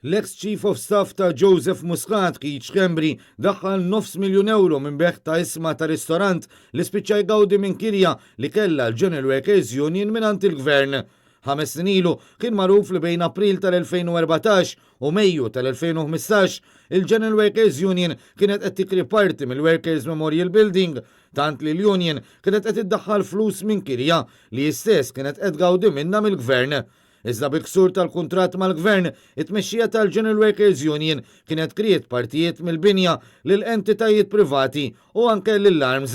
L-eks Chief of Staff ta' Joseph Muscat, Keith Schembri, daħħal nofs miljun ewro minn bejgħ ta' ishma ta' ristorant li spiċċa jgawdi minn kirja li kellha l-General Workers Union mingħand il-Gvern. Ħames snin ilu kien magħruf li bejn April tal-2014 u Mejju tal-2015 il-General Workers Union kienet qed tikri parti mill-Workers Memorial Building tant li l-union kienet qed iddaħħal flus minn kirja li hi stess kienet qed tgawdi minnha mill-Gvern. Iżda bi ksur tal-kuntratt mal-Gvern, it-tmexxija tal-General Workers Union kienet kriet partijiet mill-binja lil entitajiet privati u anke lill-ARMS.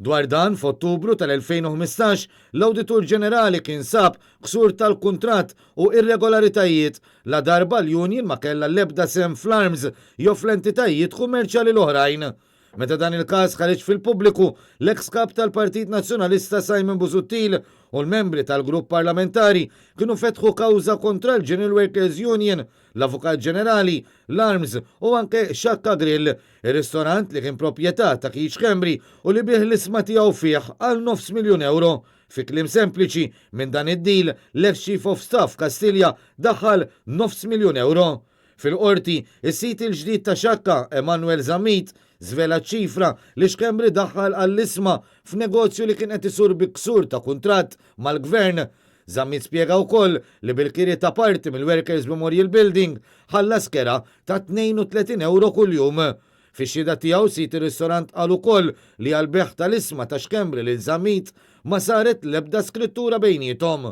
Dwar dan, f'Ottubru tal-2015, l-Awditur Ġenerali kien sab ksur tal-kuntratt u irregolaritajiet ladarba l-union ma kellha l-ebda sehem fl-ARMS jew fl-entitajiet kummerċjali l-oħrajn. Meta dan il-każ ħareġ fil-pubbliku, l-eks Kap tal-Partit Nazzjonalista Simon Busuttil u l-membri tal-grupp parlamentari kienu fetħu kawża kontra l-General Workers Union, l-Avukat Ġenerali, l-ARMS u anke Xakka Grill, ir-ristorant li kien proprjetà ta' Keith Schembri u li biegħ l-ishma tiegħu fih għal nofs miljun ewro. Fi kliem sempliċi, minn dan id-deal, l-eks Chief of Staff Kastilja daħħal nofs miljun ewro. Fil-Qorti, is-sid il-ġdid ta' Xakka, Emanuel Zammit, żvela ċ-ċifra li Schembri daħħal għall-ishma f'negozju li kien qed isur bi ksur ta' kuntratt mal-Gvern. Zammit spjega wkoll li bil-kiri ta' parti mill-Workers Memorial Building ħallas kera ta' 32 ewro kuljum. Fix-xhieda tiegħu sid ir-ristorant qal ukoll li għall-bejgħ tal-ishma ta' Schembri lil Zammit ma saret l-ebda skrittura bejniethom.